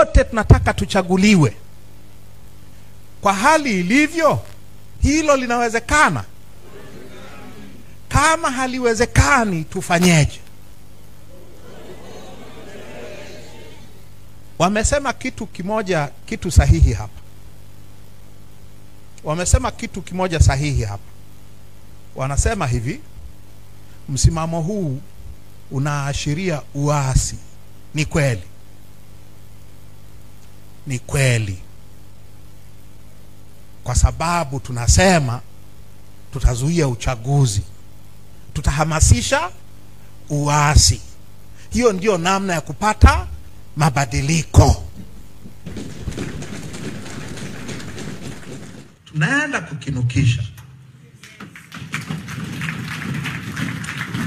Wote tunataka tuchaguliwe. Kwa hali ilivyo, hilo linawezekana? Kama haliwezekani, tufanyeje? Wamesema kitu kimoja, kitu sahihi hapa. Wamesema kitu kimoja sahihi hapa. Wanasema hivi, msimamo huu unaashiria uasi. Ni kweli. Ni kweli. Kwa sababu tunasema tutazuia uchaguzi, tutahamasisha uasi. Hiyo ndio namna ya kupata mabadiliko. Tunaenda kukinukisha.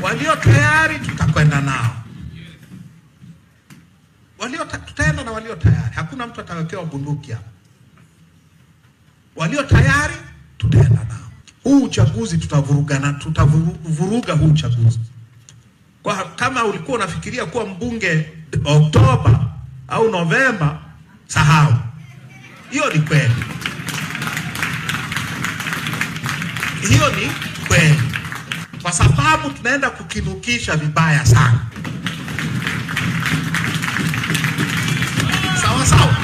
Walio tayari tutakwenda nao. Tutaenda na walio tayari. Hakuna mtu atawekewa bunduki hapa. Walio tayari tutaenda nao. Huu uchaguzi tutavurugana, tutavuruga huu uchaguzi. Kwa kama ulikuwa unafikiria kuwa mbunge Oktoba au Novemba, sahau. Hiyo ni kweli. Hiyo ni kweli. Kwa sababu tunaenda kukinukisha vibaya sana. Sawa sawa.